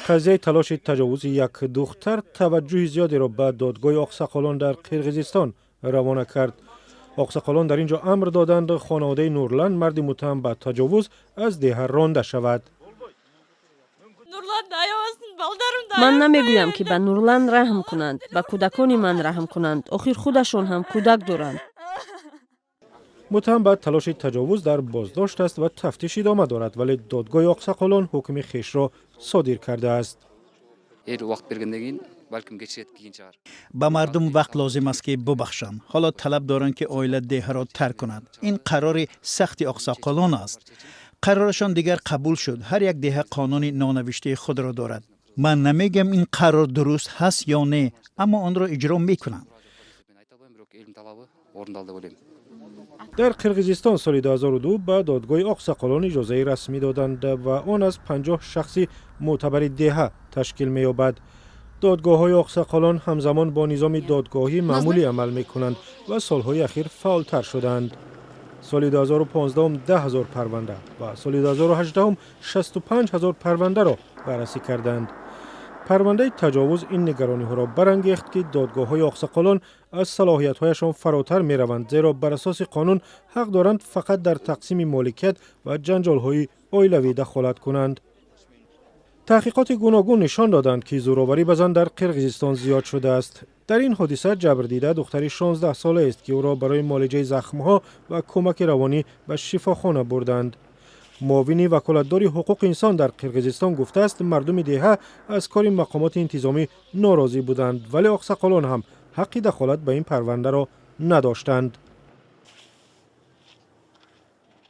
Қазияи талоши таҷовузи як духтар таваҷҷӯҳи зиёдеро ба додгоҳи оқсақолон дар Қирғизистон равона кард. Оқсақолон дар ин ҷо амр доданд, хонаводаи Нурлан, марди муттаҳам ба таҷовуз, аз деҳа ронда шавад. Нурланды аябасын, балдарымды. Ман намегӯям, ки ба Нурлан раҳм кунанд, ба кӯдакони ман раҳм кунанд. Охир худашон ҳам кӯдак доранд. Муттаҳам ба талоши таҷовуз дар боздошт аст ва тафтиш идома дорад, вале додгоҳи оқсақолон ҳукми хешро содир кардааст. Эл убакыт бергенден кийин, балким, кечирет кийин чыгар. Ба мардум вақт лозим аст, ки бубахшанд. Ҳоло талаб доранд, ки оила деҳаро тарк кунад. Ин қарори сахти оқсоқолон аст. Қарорашон дигар қабул шуд. Ҳар як деҳа қонуни нонавиштаи худро дорад. Ман намегӯям, ин қарор дуруст ҳаст ё не, аммо онро иҷро мекунанд. Мен айта албайм, бирок элдин талабы орундалды деп ойлойм. Дар Қирғизистон соли 2002 ба додгоҳи оқсақолон иҷозаи расмӣ доданд ва он аз 50 шахси мӯътабари деҳа ташкил меёбад. Додгоҳҳои оқсақолон ҳамзамон бо низоми додгоҳӣ маъмулӣ амал мекунанд ва солҳои ахир фаъолтар шуданд. Соли 2015 10 000 парванда ва соли 2018 65 ҳазор парвандаро баррасӣ карданд. Парвандаи таҷовуз ин нигарониҳоро барангехт, ки додгоҳҳои оқсақолон аз салоҳиятҳояшон фаротар мераванд, зеро бар асоси қонун ҳақ доранд фақат дар тақсими моликият ва ҷанҷолҳои оилавӣ дахолат кунанд. Таҳқиқоти гуногун нишон доданд, ки зӯроварӣ ба зан дар Қирғизистон зиёд шудааст. Дар ин ҳодиса ҷабрдида духтари 16-солаест, ки ӯро барои муолиҷаи захмҳо ва кӯмаки равонӣ ба шифохона бурданд. Муовини ваколатдори ҳуқуқи инсон дар Қирғизистон гуфтааст, мардуми деҳа аз кори мақомоти интизомӣ норозӣ буданд, вале оқсақолон ҳам ҳаққи дахолат ба ин парвандаро надоштанд.